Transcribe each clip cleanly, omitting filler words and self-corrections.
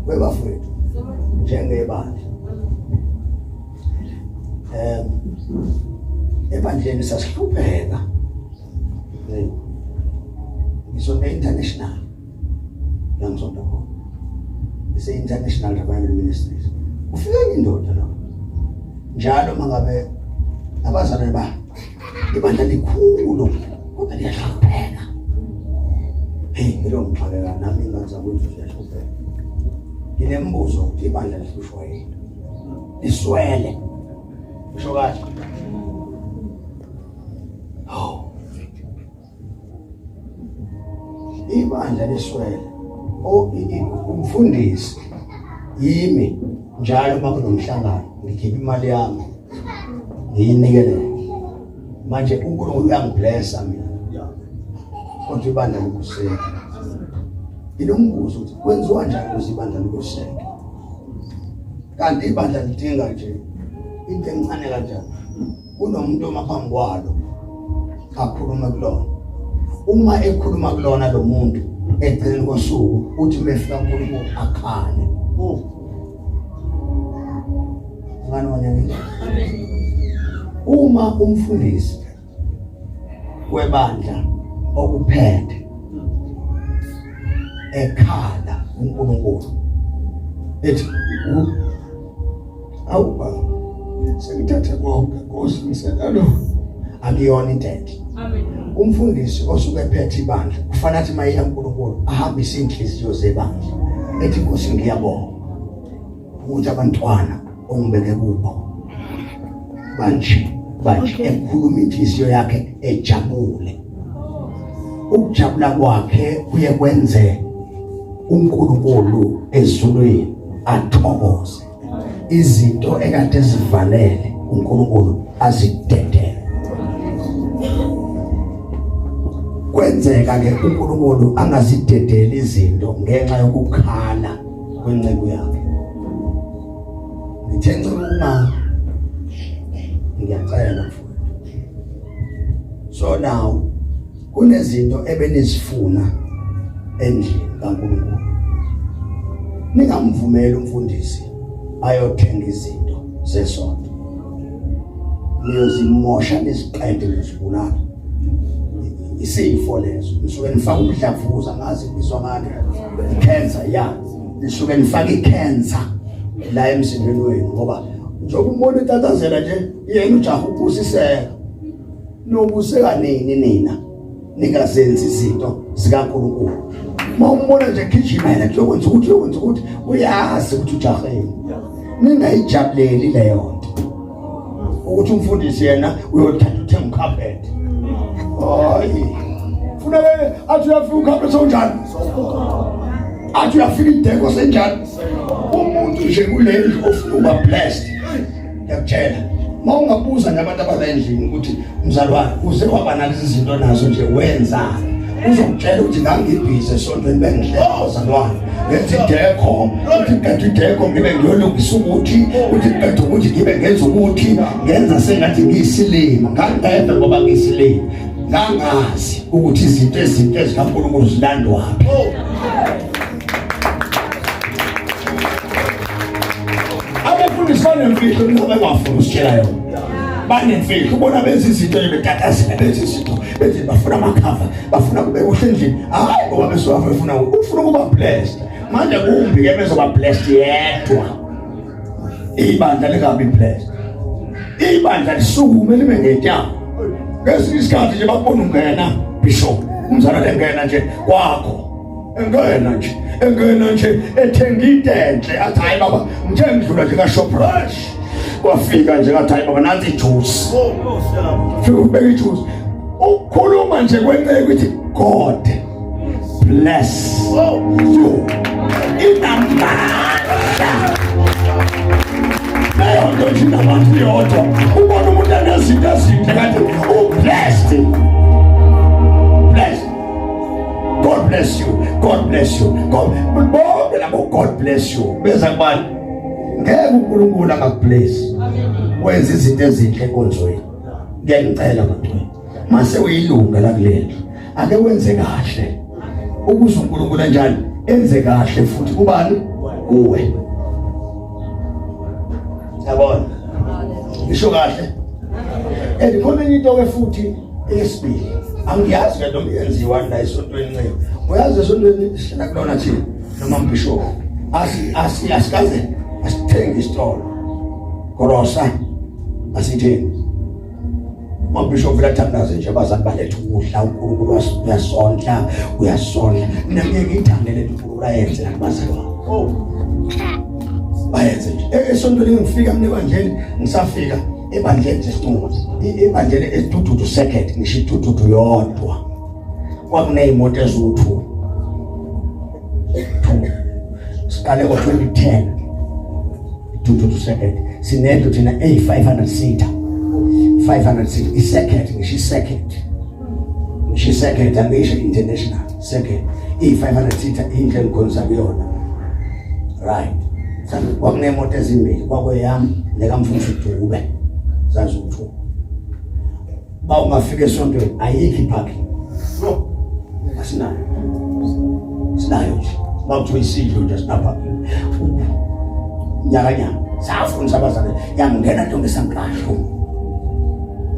Webafowethu njengebandla ebandleni sasihlupheka. Ngisonta international la ngisonta khona, ise-International Revival Ministries. Ufike enye indoda lapho njalo mangabe abazalwane ba ibandla likhulu kodwa liyahlupheka. Hey, ngilo ngixakeka nami ingane zakwethu ziyahlupheka. Nginembuzo ukuthi ibandla lihlushwa yini, liswele, usho kahle. Hawu, ibandla liswele. Umfundisi yimi, njalo uma kunomhlangano ngikhipha imali yami ngiyinikelele. Manje uNkulunkulu uyangiblessa mina, kodwa ibandla likuseke. Nginombuzo ukuthi kwenziwa njani ukuze ibandla likuseke? Kanti ibandla lidinga nje into encane kanjani? Kunomuntu oma phambi kwalo akhuluma kulona. Uma ekhuluma kulona lo muntu, ekugcineni kosuku uthi mefika uNkulunkulu akhale. Ngani wena? Uma umfundisi webandla okuphethe ekhala uNkulunkulu ethi, "Awu baba, sengithathe konke, Nkosi, ngisenalo," akuyona into enhle. Umfundisi osuke ephethe ibandla kufanele athi mayiya uNkulunkulu ahambise inhliziyo zebandla, ethi, "Nkosi, ngiyabonga ukuthi abantwana ongibeke kubo banje banje." Ekhuluma inhliziyo yakhe ejabule. Ukujabula kwakhe kuye kwenze uNkulunkulu ezulwini athokoze. Izinto ekade zivalele uNkulunkulu azidedele. Kwenzeka ke uNkulunkulu angazidedeli izinto ngenxa yokukhala kwenceku yakhe. Ngithe nceku, uma ngiyacela mfowethu, so now kunezinto ebenizifuna endlini kaNkulunkulu, ningamvumeli umfundisi ayothenga izinto zesonto. Niyozimosha, niziqede, nizibulala. Isifo leso nisuke nifaka umdlavuza, ngazi kubizwa ngani, cancer ya, nisuke nifaka icancer la emzimbeni wenu, ngoba njengoba umuntu etatazela nje yena ujaha ukubusiseka. Nobuseka nini nina ningazenzi izinto zikaNkulunkulu? Uma umbona nje gijimela kuyokwenza ukuthi uyokwenza ukuthi uyazi ukuthi ujaheni. Ningayijabuleli leyo nto ukuthi umfundisi yena uyothatha uthenga ucarpet. Hayi, funeke athi uyafika ucarpet sewunjani, athi uyafika idecor senjani. Umuntu nje kulendlu ofuna ukuba blessed, ngiyakutshela, uma ungabuza nje abantu abala endlini ukuthi, "Mzalwane, uze waba nalezi zinto nazo nje, wenzani?" uzokutshela ukuthi, "Ngangibhizi esontweni, bengihleka bazalwane, ngenza idecor, uthi qeda idecor ngibe ngiyolungisa ukuthi, uthi qeda ukuthi ngibe ngenza ukuthi, ngenza sengathi ngiyisilima. Ngangqeda ngoba ngiyisilima, ngangazi ukuthi izinto ezinto ezikaNkulunkulu zilandwaphi." Abefundisi banemfihlo mina bengafuni usitshela yona. Banemfihlo ubona benza izinto nje, betatazela, benza izinto, benze, bafuna amakhava, bafuna kube kuhle endlini. Hayi, ngoba besuka befuna, ufuna ukuba blessed. Manje kumbi ke bezoba blessed yedwa, ibandla lingabi blessed. Ibandla lisukume lime ngenyawo. Ngesinye isikhathi nje bakubona ungena, bishop, umzalwane engena nje kwakho, engena nje, engena nje ethenga into enhle, athi, "Hayi baba, ngithe ngidlula nje ka-Shoprite, kwafika nje ngathi, hayi baba, nansi ijuice." Fika ubeka ijuice, ukukhuluma nje kwenceku ithi, "God bless you," inamandla leyo nto nje, inabantu yodwa. Ubona umuntu enezinto ezinhle kanti ublessed, blessed. God bless you, God bless you, God, bonke labo "God bless you" beza kubani? Ngeke uNkulunkulu angakubless wenza izinto ezinhle enkonzweni. Ngiyangicela bantwana, mase uyilunga la kuleli, ake wenze kahle ukuze uNkulunkulu enjani enze kahle futhi kubani. Kuwe. Yabona? Ngisho kahle. And khona enye into ke futhi eyesibili. Angiyazi ke noma yenziwa la esontweni ncebo. Uyazi esontweni sihlala kulona thina noma mbishop. Asi asi asikaze asithengi isitolo. Grosa asithengi. Mabishop vele athandaze nje abazali baletha ukudla uNkulunkulu uyasondla uyasondla. Mina ngeke ngiyithande le nto uNkulunkulu ayenze nakubazali wami. Oh. Bayenze nje. E, esontweni ngifika mina ebandleni ngisafika ebandleni nje sinquma ebandleni esidududu second ngisho idududu yodwa. Kwakuneyimoto eziwu-2. Siqale ngo-2010. Idududu second. Sinendlu thina eyi-500 seater. 500 seater. I-second ngisho i-second. Ngisho i-second angisho international second. Iyi-500 seater indlu engikhonza kuyona. Right. Kwakunemoto ezimbili kwakweyami nekamfundisi uDube. Zaziwu-2. Ba ungafika esontweni ayikho iparking. No. Asinayo. Sinayo nje. Bakuthiwa isidlo nje sinaparking. Nyaka nyaka. Safundisa abazali yangena ntombi esanqasho.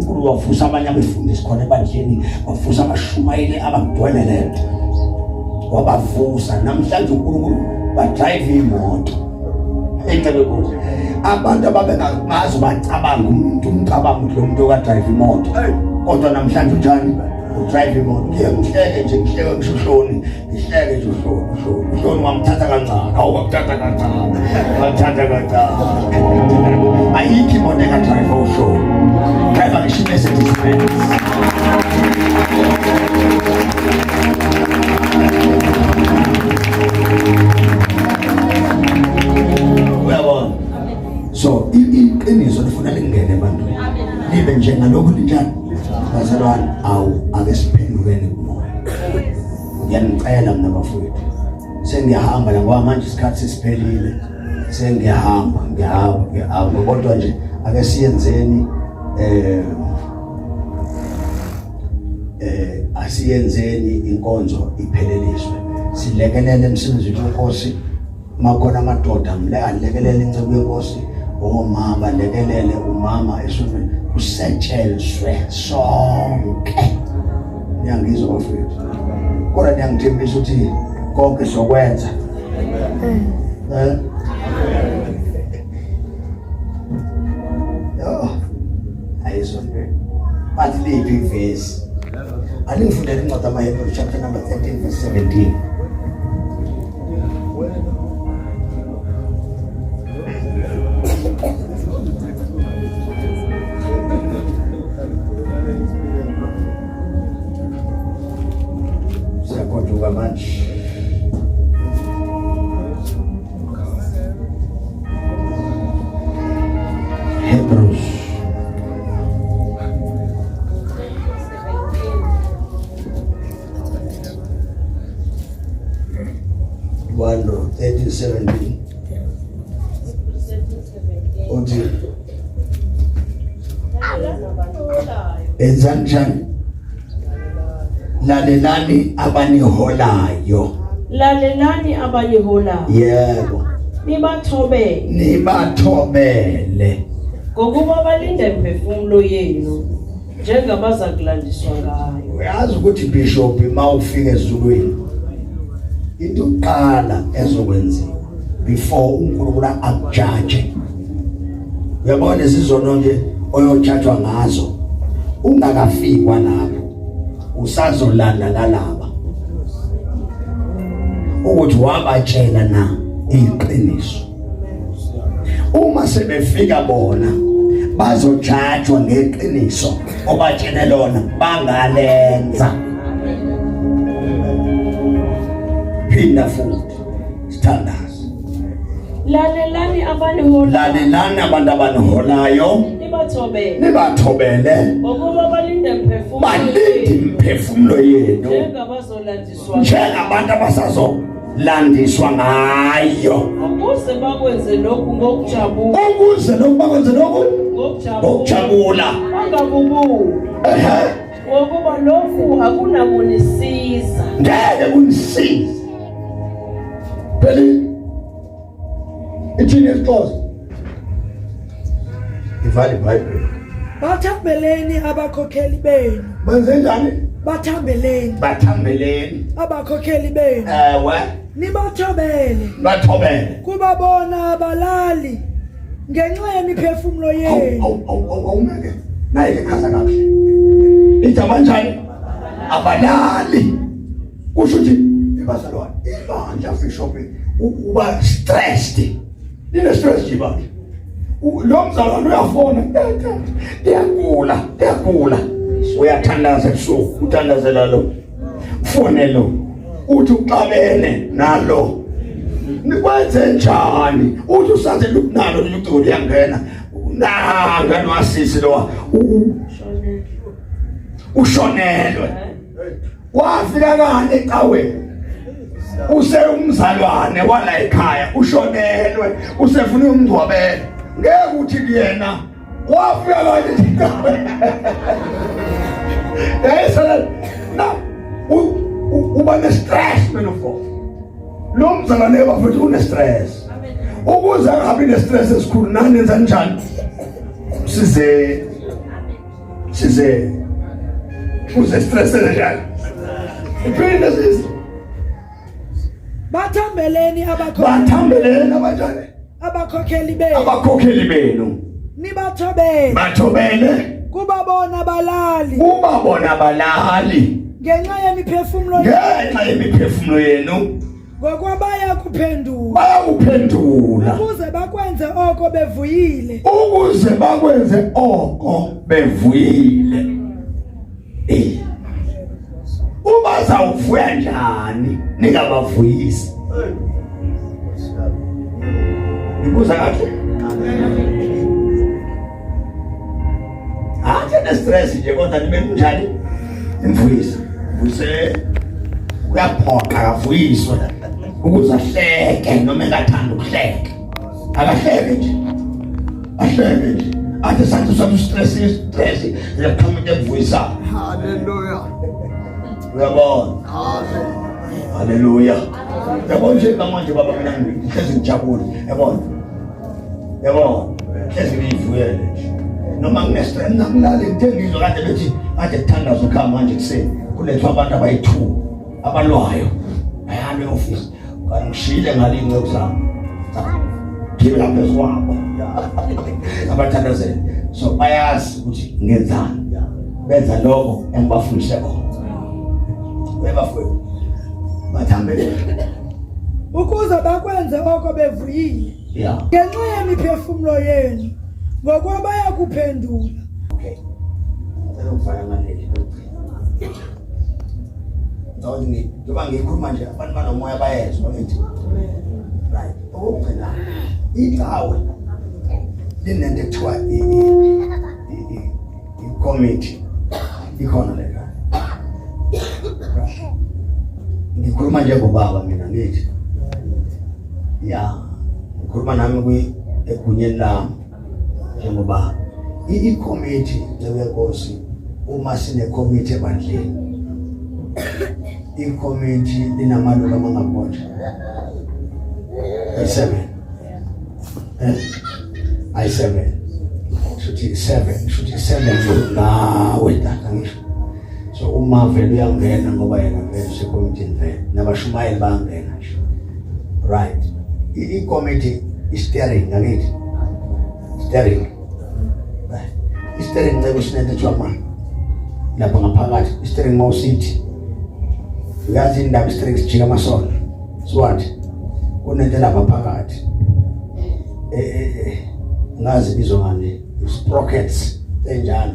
uNkulunkulu wavusa abanye abefundisi khona ebandleni, wavusa abashumayeli abagcwele lento. Wabavusa namhlanje uNkulunkulu badrive imoto. Ecebe kuze. Abantu ababengazi bacabanga umuntu umcabanga ukuthi lo muntu okadrive imoto. Kodwa namhlanje unjani? Udrive imoto. Ngiye ngihleke nje ngihleke ngisho uhloni. Ngihleke nje uhloni uhloni. Uhloni wamthatha kancane. Awu wamthatha kancane. Wamthatha kancane. Ayikho imoto engadrive uhloni. Drive ngisho iMercedes Benz. Uyabona? So iqiniso lifuna lingene ebantwini. Libe njengalokhu linjani? Bazalwane, awu ake siphendukeni kumoya. Ngiyanicela mina bafowethu. Sengiyahamba la ngoba manje isikhathi sesiphelile. Sengiyahamba, ngiyahamba, ngiyahamba kodwa nje ake siyenzeni eh eh asiyenzeni inkonzo ipheleliswe. Silekelele emsebenzini wenkosi. Makhona amadoda mle alekelele inceku yenkosi, omama balekelele umama esontweni, kusetshenzwe sonke. Niyangizwa bafowethu? Kodwa niyangithembisa ukuthi konke sokwenza. Eh? Yo. Ayisontweni. Bathi liphi ivesi? Aningifundele incwadi amaHebrew chapter number 13 verse 17. Siyagoduka manje. Hebrews 1 13 17 uthi enzani njani lalelani abaniholayo Lalelani abaniholayo yebo nibathobele nibathobele ngokuba balinda imiphefumulo yenu njengabaza kulandiswa ngayo. Uyazi ukuthi bishop uma ufika ezulwini into yokuqala ezokwenziwa before uNkulunkulu akujaje uyabona izizono nje oyojajwa ngazo ungakafikwa lapho usazolanda nalaba ukuthi wabatshela na iqiniso uma sebefika bona bazojajwa ngeqiniso obatshele lona bangalenza phinda futhi sithandaze Lalelani abaniholayo. Lalelani abantu abaniholayo. Nibathobele. Nibathobele. Ngokuba balinde imphefumulo. Balinde imphefumulo yenu. Njengabazolandiswa. Njengabantu abasazolandiswa ngayo. Ukuze bakwenze lokhu ngokujabula. Ukuze lokhu bakwenze lokhu ngokujabula. Bangabubuli. Ehe. Ngokuba lokhu akunakunisiza. Ngeke kunisize. Phela Ithini isiXhosa? Ivale iBhayibheli. Bathambeleni abakhokheli benu. Benze njani? Bathambeleni. Bathambeleni. Abakhokheli benu. Ewe. Nibathobele. Bathobele. Kuba bona abalali ngenxa yemiphefumulo yenu. Awu awu awu awungeke. Naye ke chaza kakuhle. Ithi abanjani? Abalali. Kusho ukuthi ebazalwane ibandla bishop uba stressed. Line stress nje ibandla. Lo mzalwane uyafona. Ndiyagula, ndiyagula. Uyathandaza ebusuku, uthandazela lo. Fone lo. Uthi uxabene nalo. Nikwenze njani? Uthi usaze lukunalo lolucingo luyangena. Nanga nwasisi lo. Ushonelwe. Wafika kani ecaweni? Use umzalwane wala ekhaya ushonelwe usefuna umngcwabela. Ngeke uthi kuyena wafika kani ecaweni. Yayisala na uba ne stress man of God. Lo mzalwane bafethu une stress. Ukuze angabi ne stress esikhulu nani nenza njani? Size size uze stress njani iphinde sisi Bathambeleni abakhokheli bathambeleni abanjani abakhokheli benu abakhokheli benu nibathobele bathobele kuba bona balali kuba bona balali ngenxa yemiphefumulo ngenxa yemiphefumulo yenu Ngokwabaya kuphendula. Bayakuphendula. Ukuze bakwenze oko bevuyile. Ukuze bakwenze oko bevuyile. Eh. Uma zawuvuya njani ningabavuyisi? Ngibuza kahle. Athi ne stress nje kodwa nibe njani? Imvuyisa. Vuyise uyaphoqa akavuyiswe ukuze ahleke noma engathanda ukuhleka. Akahleke nje. Ahleke nje. Athi sathi sathi stress stress uyaqhamuka into ekuvuyisayo. Hallelujah. Uyabona? Amen. Hallelujah. Yabona nje manje baba mina ngihlezi ngijabule. Yabona? Yabo, hlezi ngiyivuyele nje. Noma ngine-stress ngilale ngithe ngizwa kade bethi kade kuthandazwa ekhaya manje ekuseni kulethwa abantu abayi-two abalwayo bayalwa e-ofisi kanti ngishiyile ngale iy'nceku zami gibela phezu kwabo abathandazele so bayazi ukuthi ngenzani benza lokho engibafundise khona webafowethu bathambele ukuze bakwenze oko bevuyile Yeah. Ngenxa yemiphefumulo yenu ngokuba bayakuphendula. Okay. Ngicela ukufaka ngaleli. Ngicabanga njengoba ngikhuluma nje abantu banomoya bayezwa ngithi. Right. Okugcina icawe linento ekuthiwa i-committee ikhona le ngikhuluma njengobaba mina ngithi ya ngikhuluma nami kwi egunyeni lami njengoba i-committee nceku uma sine-committee ebandleni i-committee linamalungu amangabonje ayi-seven eh ayi-seven shuthi seven shuthi seven ngawe tata ngisho so uma vele uyangena ngoba yena vele usekomitini vele nabashumayeli bayangena nje right ikomiti i-steering angithi steering i-steering nceke usinento ethiwa ma lapho ngaphakathi i-steering mawusithi uyazi indaba i-steering sijika amasondo siwathi kunento lapha phakathi eh, eh, eh ngazi ibizwa ngani sprockets enjalo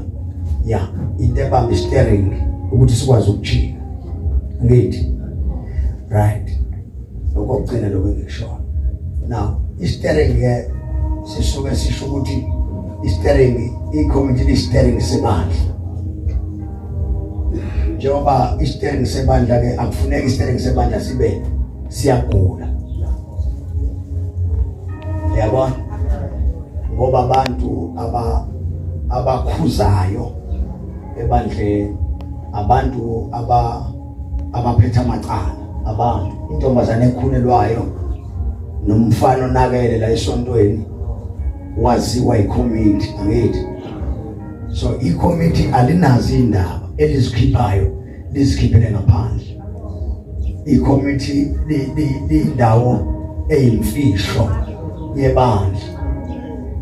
ya into ebamba i-steering ukuthi sikwazi ukujika ngithi right okokugcina lokho engikushoyo now i-steering ke sisuke sisho ukuthi i-steering i-committee li-steering sebandla njengoba i-steering sebandla ke akufuneki i-steering sebandla sibe siyagula uyabona ngoba abantu aba abakhuzayo ebandleni abantu aba abaphethe amacala abantu intombazane ekhulelwayo Nomfana onakele la esontweni waziwa ikhomiti angithi. So ikhomiti alinazo indaba elizikhiphayo lizikhiphele ngaphandle. Ikhomiti liyindawo eyimfihlo yebandla.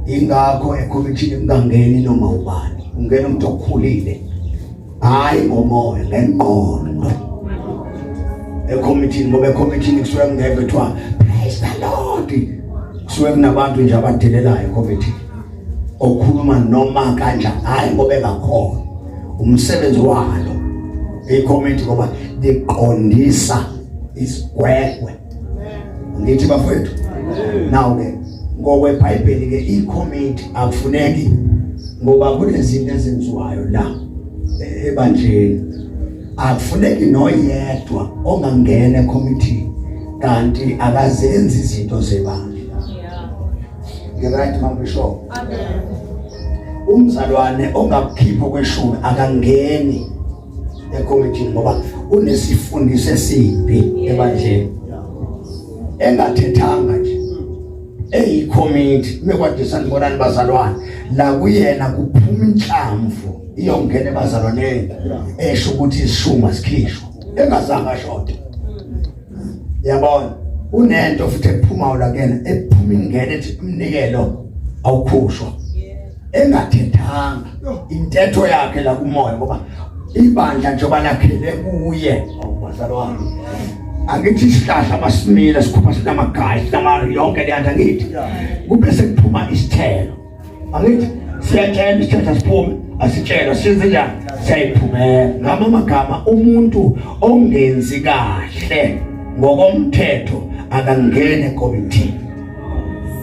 Ingakho ekhomithini kungangeni noma ubani, ungena umuntu okhulile. Hayi ngomoya ngengqondo. Ekhomithini ngoba ekhomithini kusuke kungekho kuthiwa praise the Lord. Kusuke kunabantu nje abadelelayo ekhomithini. Okhuluma noma kanjani hayi ngoba engakhona. Umsebenzi walo ikhomiti ngoba liqondisa isigwegwe. Ngithi bafowethu. Now ke ngokweBhayibheli ke ikhomiti akufuneki ngoba kunezinto ezenziwayo la ebandleni. Akufuneki noyedwa ongangena ekhomithini kanti akazenzi izinto zebandla. Ngiright Mama Bishop. Amen. Umzalwane ongakukhipha kweshumi akangeni ekomithini ngoba unesifundiso esibi ebandleni. Engathethanga nje. Eyikomiti mekwade sanibonani bazalwane la kuyena kuphuma inhlamvu iyongena ebazalwaneni esho ukuthi isishuma sikhishwa engazange ashode. Yabona unento futhi ephumayo la kuyena ephuma ingene ethi umnikelo awukhushwa engathethanga intetho yakhe la kumoya ngoba ibandla njengoba lakhele kuye awubazalwane angithi isihlahla masimile sikhupha sinamagayi sinama yonke leyanto angithi kube sekuphuma isithelo angithi siyatshela isithetha siphume asitshelwa senze njani siyayiphumela ngama amagama umuntu ongenzi kahle ngokomthetho akangene ekomithini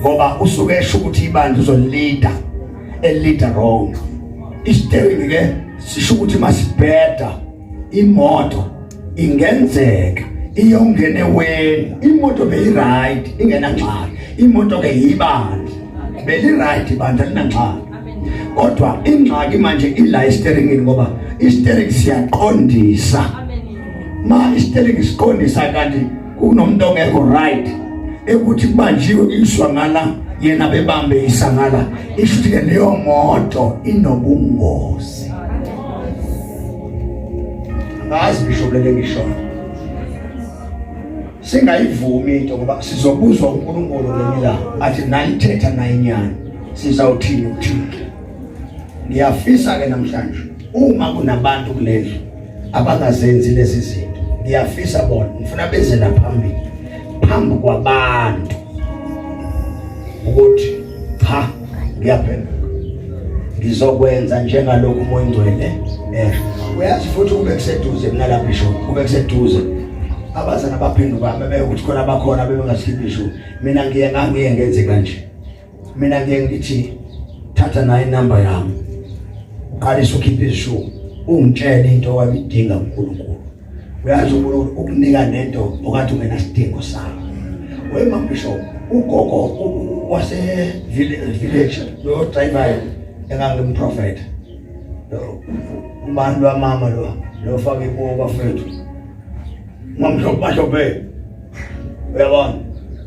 ngoba usuke esho ukuthi ibandla uzolida elida wrong isteering ke sisho ukuthi masibheda imoto ingenzeka iyongena eweni imoto beyi-right ingenangxaki imoto ke yibandla beli-right ibandla linangxaki kodwa ingxaki manje ila esiteringini ngoba isitering siyaqondisa ma isitering siqondisa kanti kunomuntu ongekho right ekuthi kubanjiwe iswa ngala yena bebambe isangala isho ukuthi ke leyo moto inobungozi angazi ngisho lele ngisho singayivumi into ngoba sizobuzwa uNkulunkulu ngelinye ilanga athi nayithetha nayinyani sizawuthini uthini ngiyafisa ke namhlanje uma kunabantu kulendlu abangazenzi lezi zinto ngiyafisa bona ngifuna beze la phambili phambi kwabantu ukuthi cha ngiyaphenduka ngizokwenza njengalokhu umoya ingcwele eh uyazi futhi kube kuseduze mina lapha isho kube kuseduze abazana baphenduka bebe ukuthi khona bakhona bebengasikhiphi isho mina ngiye ngangiye ngenze kanje mina ngiye ngithi thatha nayo inamba yami uqalise ukhiphe izishumi ungitshele into owayidinga uNkulunkulu uyazi uNkulunkulu ukunika nento okade ungenasidingo sayo wema bishop ugogo wase village lo driver engangimprofet ubani lwamama lo lo faka ibuko bafethu mamhlophe mahlophe uyabona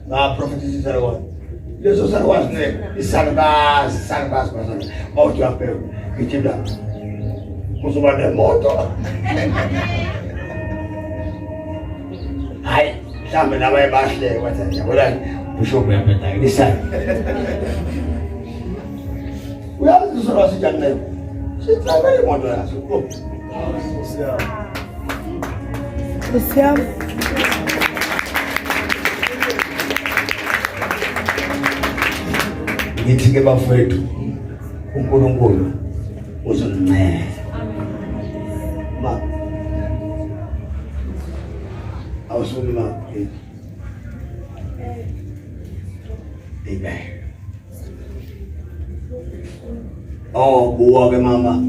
ngaprofetha isizalwane leso salukwazi ngeke isalukazi isalukazi bazalwane mawuthi uyabheka ngithi la uzoba nemoto hayi mhlawumbe nabaye bahleke bathi yabona bishop uyabheda lisana uyazi usolwazi njani leyo sithakele imoto yaso Nkosi yami. Ngithi ke bafowethu uNkulunkulu uzoninceda. Ma awusumi ma. Amen. Oh buwa ke mama.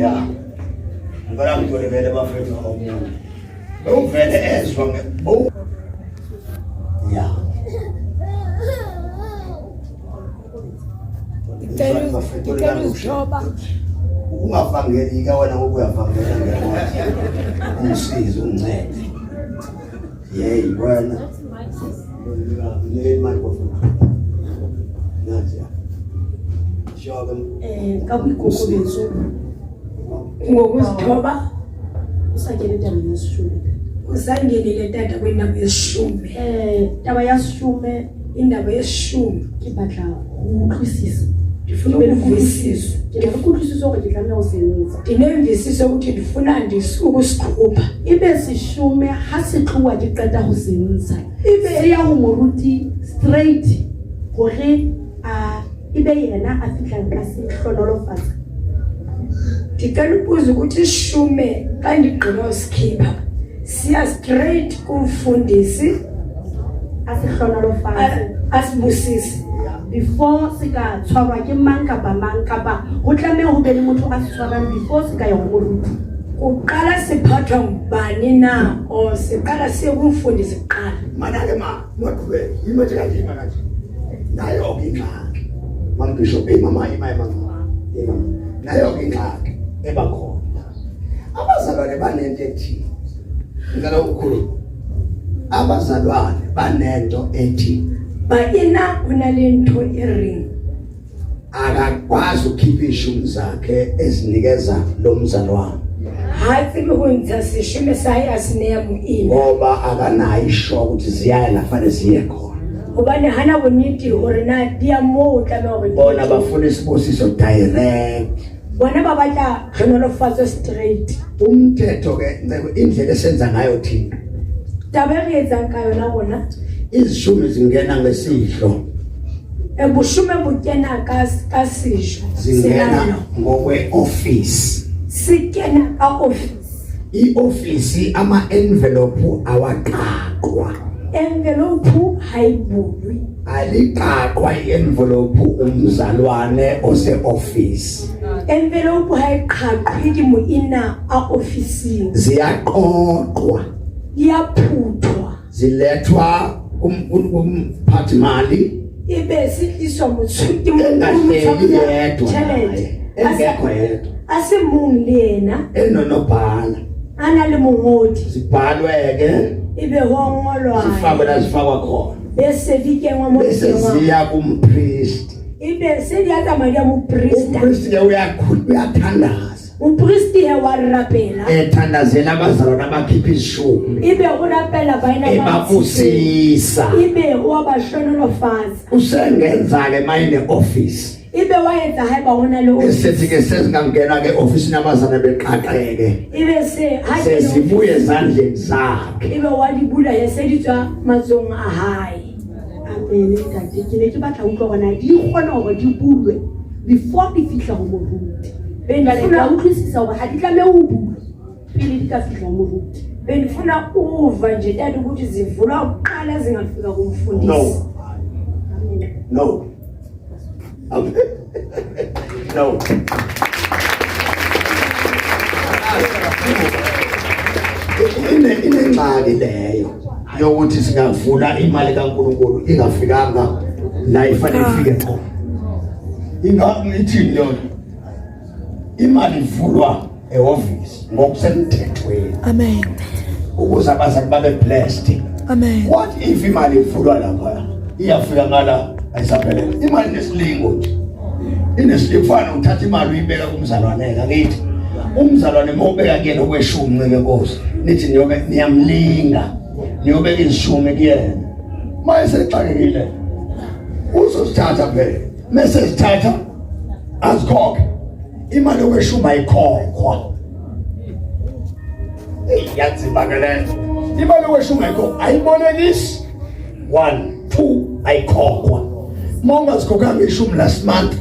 Ya. Ngicela ngithole vele bafethu omunye. Bewuvele ezwa nge oh. Ya. Ngicela uzithoba. Ungavangeli ke wena ngoba uyavangela ngiyabona. Ungisize ungincede. Yey wena. Nike microphone. Nansi ya. Shoke. Ka boikokobetso Ngokuzithoba o sa kene tabeng ya seshome. Usangenile tata kwindaba yeshumi. Taba ya seshome Indaba yeshumi ke batla ho utlwisisa. Ndifuna Ke be le ukuvisisa. kutlwisiso. Ke na le kutlwisiso hore ke tlameha ho se ntsha. Ndinemvisiso ukuthi ndifuna ukusikhupha. Ebe seshome ha se tloha ke qeta ho se ntsha. Ebe Se ya ho moruti straight hore a ebe yena a fihlang ka se hlonolofatsa. Ndicela ukubuza ukuthi ishume xa ndigqiba usikhipha siya straight kumfundisi A se hlonolofatse. Asibusise. Before se ka tshwarwa ke mang kapa mang kapa ho tlameha ho be le motho a se tshwarang before se ka ya ho moruti. Kuqala siphathwa ngubani na or siqala siye kumfundisi kuqala? Mana ke ma, ungaqhubeki. Yima nje kanje, yima kanje. Nayo ke ingxaki. Mam Bishop, hey mama, ima ima mama. Ima. Nayo ke ingxaki eba khona. Abazalwane banento ethi. Ngicela ukukhuluma. Abazalwane banento ethi Baina ho na le ntho e reng akakwazi ukukhipha ishumi zakhe ezinikeza lo mzalwane ha tsebe ho ntsha seshome sa hae a se neya moena ngoba akanayo isho ukuthi ziyaya la fanele ziye khona. Hobane hana bonnete hore na di ya moo o tlameha hore di Bona ye teng. bafuna isibusiso direct. Bona ba batla tlhonolofatso straight. Umthetho ke ncebo indlela esenza ngayo thina. Taba e re etsang ka yona rona Izishumi zingena ngesidlo. Boshome bo kena ka sejo Zingena selalo. ngokwe-office. Se kena ka office. I-office ama-envelope awaqaqwa. Envelope ha e bulwe. Aliqaqwa i-envelope umzalwane ose-office. Envelope ha e qhaqhwe ke moena a ofising. Ziyaqoqwa. Di a phuthwa. Zilethwa kumphathi mali. Ebe se tliswa motho ke Engahleli yedwa tjhelete. naye, engekho yedwa. A se mong le yena. Enonobhala. A na le mongodi. Zibhalwe ke. Ebe ho ngolwa. Zifakwe la zifakwa khona. Bese di kenngwa mo Bese di kenngwang. ziya kumpriest. Ebe se di a tsamaya di ya moprista. Umpriest ke uyathandaza. Mopristi he wa rapela. Ethandazela abazalwane abakhipha izishumi. Ebe o rapela baena ba Ebabusisa. Ebe o a ba hlonolofatsa. Usengenza ke mayine office. Ebe wa etsa haeba ho na le office. Esethi ke sezingangena ke office nabazalwane beqaqeke. Ebe se ha ke Sezibuye ezandleni zakhe. Ebe wa di bula ya se di tswa matsohong a hae. Amen ntate, ke ne ke batla ho utlwa hore na di kgona hore di bulwe before di fihla ho moruti. Bendifuna Jwale ke a utlwisisa hore ha di tlameha ho bulwa pele di ka fihla ho moruti. Bendifuna uva nje tata ukuthi zivulwa kuqala zingafika kumfundisi. No. No. No. Inengxaki leyo yokuthi singavula imali kaNkuluNkulu ingafikanga la ifanele ifike khona. Ithini leyo? Imali ivulwa ehhovisi ngokusemthethweni. Amen. Ukuze abazali babe blessed. Amen. What if imali ivulwa lapha? Iyafika ngala ayisaphelele. Imali inesilingo nje. Inesilingo kufana uthatha imali uyibeka kumzalwane akithi. Umzalwane mawubeka kuyena okweshumi nceke Nkosi. Nithi niyobe niyamlinga. Niyobeka izishumi kuyena. Mayesexakekile. Uzosithatha phela. Mase sithatha azikhokhe. Imali yokweshumi ayikhokhwa. Iyanzima ke le nto. Imali yokweshumi ayikhokhwa. Ayibolekisi. 1 2 ayikhokhwa. Uma ungazikhokhanga ishumi last month,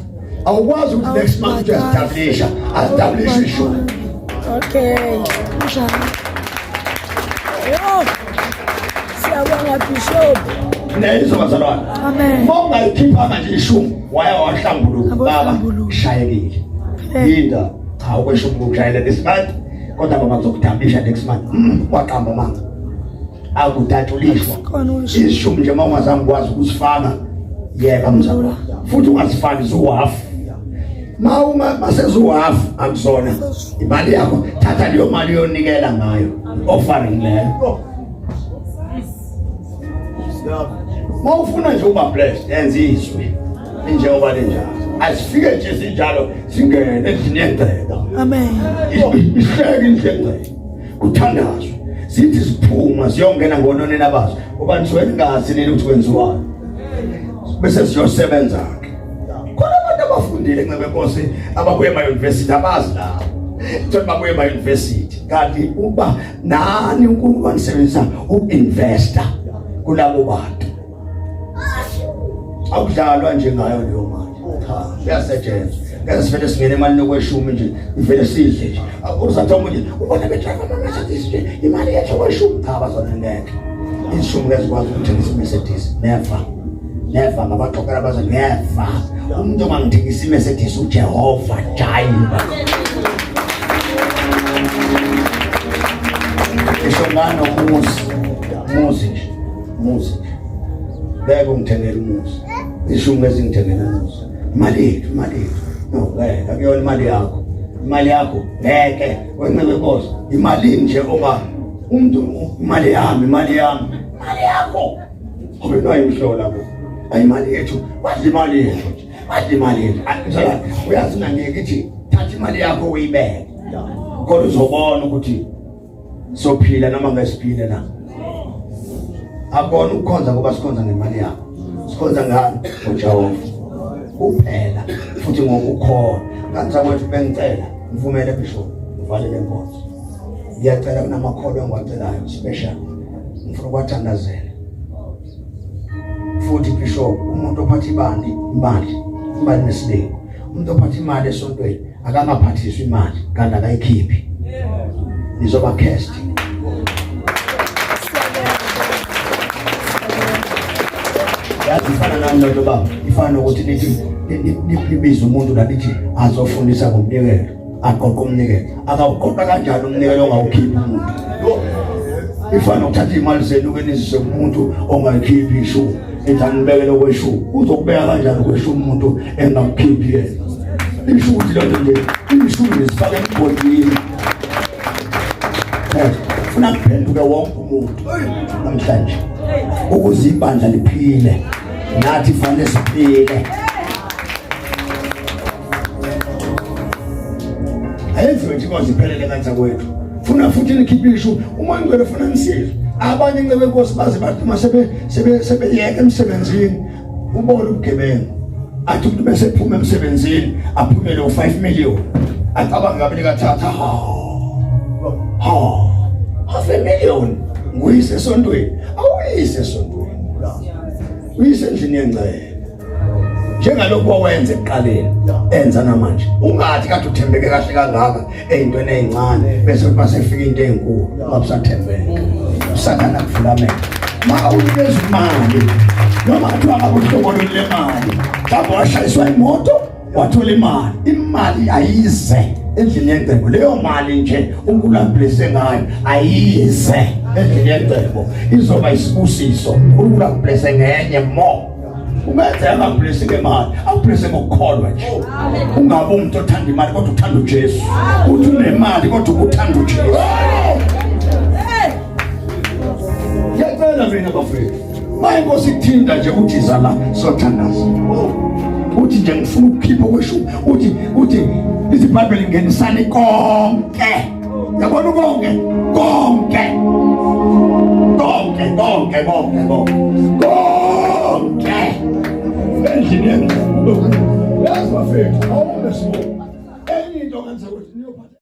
awukwazi ukuthi next month uyazitablisha, azitablishe ishumi. Okay. Njani? Yo. Siyabonga Bishop. Neyizwa bazalwane. Amen. Uma ungayikhiphanga nje ishumi, waya wahlambuluka baba, Abahlambuluka. shayekile. Yinda, cha ukweshumi kukushayela this month, kodwa baba ngizokudablisha next month. Waqamba amanga. Akudatshulishwa. Khona usho. Ishumi nje uma ungazange ukwazi ukusifaka, yeka mzalwane. Futhi ungazifaki zuhafu. Ma uma masezuhafu akuzona imali yakho, thatha leyo mali uyonikela ngayo offering leyo. Mawufuna nje uba blessed, yenza izwi linjengoba linjalo. Asifike nje sinjalo singene endlini yengcebo. Amen. Ihleke indlu yengcebo. Kuthandazwe. Zithi ziphuma ziyongena ngononina bazo. Ngoba nisuke ningazi nini ukuthi kwenziwani. Bese siyosebenza ke. Khona abantu abafundile ncebe Nkosi ababuye ema-university abazi labo. Thola babuye ema-university kanti uba nani uNkulunkulu wanisebenzisa uku-investa kulabo bantu. Akudlalwa nje ngayo leyo mali. Cha, kuyasetshenzwa. Ngeke sivele singene emalini okweshumi nje, ivele sidle nje. Uzatha omunye ubona bedrayiva ama-Mercedes nje, imali yethu okweshumi. Cha bazona ngeke. Ishumi ngeke zikwazi ukuthengisa i-Mercedes. Never. Never ngabaxoxela bazo never. Umuntu ongangithengisa i-Mercedes uJehova Jireh. Ngisho nganomuzi, muzi nje, muzi nje. Ngeke ungithengele umuzi. Ishumi ezingithengele umuzi. Imali yethu, imali yethu. No, ngeke akuyona imali yakho. Imali yakho ngeke wenqebe inkosi. Imali nje onga umuntu imali yami, imali yami. Imali yakho. Ngoba nayo imhlola bo. Ayimali yethu, badla imali yethu. Badla imali yethu. Mzalwane, uyazi mina ngeke ngithi thatha imali yakho uyibeke. Kodwa uzobona ukuthi sophila noma ngesiphile na. Akona ukukhonza ngoba sikhonza ngemali yakho. Sikhonza ngani? NgoJehova. Kuphela futhi ngokukhona. Kanti zakwethu bengicela ngivumele bishop ngivale le nkonzo. Ngiyacela kunamakholwa engiwacelayo special. Ngifuna ukwathandazela. Futhi bishop umuntu ophatha ibandi imali imali nesilingo. Umuntu ophatha imali esontweni akangaphathiswa imali kanti akayikhiphi. Nizoba cursed. Yazi ifana nani lento baba? Ifana nokuthi nithi nibize umuntu la nithi azofundisa ngomnikelo, aqoqa umnikelo. Akawuqoqa kanjani umnikelo ongawukhiphi umuntu? Ifana nokuthatha imali zenu ke nizise kumuntu ongayikhiphi ishumi. Ethi angibekele okweshumi. Uzokubeka kanjani okweshumi umuntu engakukhiphi yena? Isho ukuthi lento nje ishumi nisifake emgodini. Funa kuphenduke wonke umuntu namhlanje ukuze ibandla liphile nathi fanele siphile. Ayenziwe nje inkonzo iphelele kanza kwethu. Funa futhi nikhiphe ishu uma ngcwele funa nisizwe. Abanye incebe inkosi baze bathi uma sebe sebe sebeyeka emsebenzini ubona ubugebengu. Athi umuntu bese ephuma emsebenzini aphumele u5 million. Acabange kabili kathatha ha. Ha. Half a million nguyise esontweni. Awuyise esontweni. Uyise endlini yengcebo. Njengalokhu wawenza ekuqaleni enza namanje. Ungathi kade uthembeke kahle kangaka eyintweni ezincane bese kuba sefika into ezinkulu ungabusathembeka. Usathana kuvula amehlo. Ma unikeza imali noma kuthiwa ngabe uhlobo lolu lemali mhlawumbe washayiswa imoto wathola imali, imali ayize endlini yengcebo. Leyo mali nje uNkulunkulu akublesse ngayo ayize endlini yengcebo, izoba isibusiso. uNkulunkulu akublesse ngenye more. Ungenzeka angakublessi ngemali, akublesse ngokukholwa nje. Ungabe umuntu othanda imali kodwa uthanda uJesu. Uthi unemali kodwa uthanda uJesu. Ngiyacela mina bafethu. Maye Nkosi ikuthinta nje uthi iza la sothandaza. Uthi nje ngifuna ukukhipha okweshumi. Uthi uthi iBhayibheli ngenisani konke. Yabona konke konke. Konke konke konke konke. Konke. Endlini yengcebo. Yazi bafethu awume sibonga. Enye into ngenza ukuthi niyophatha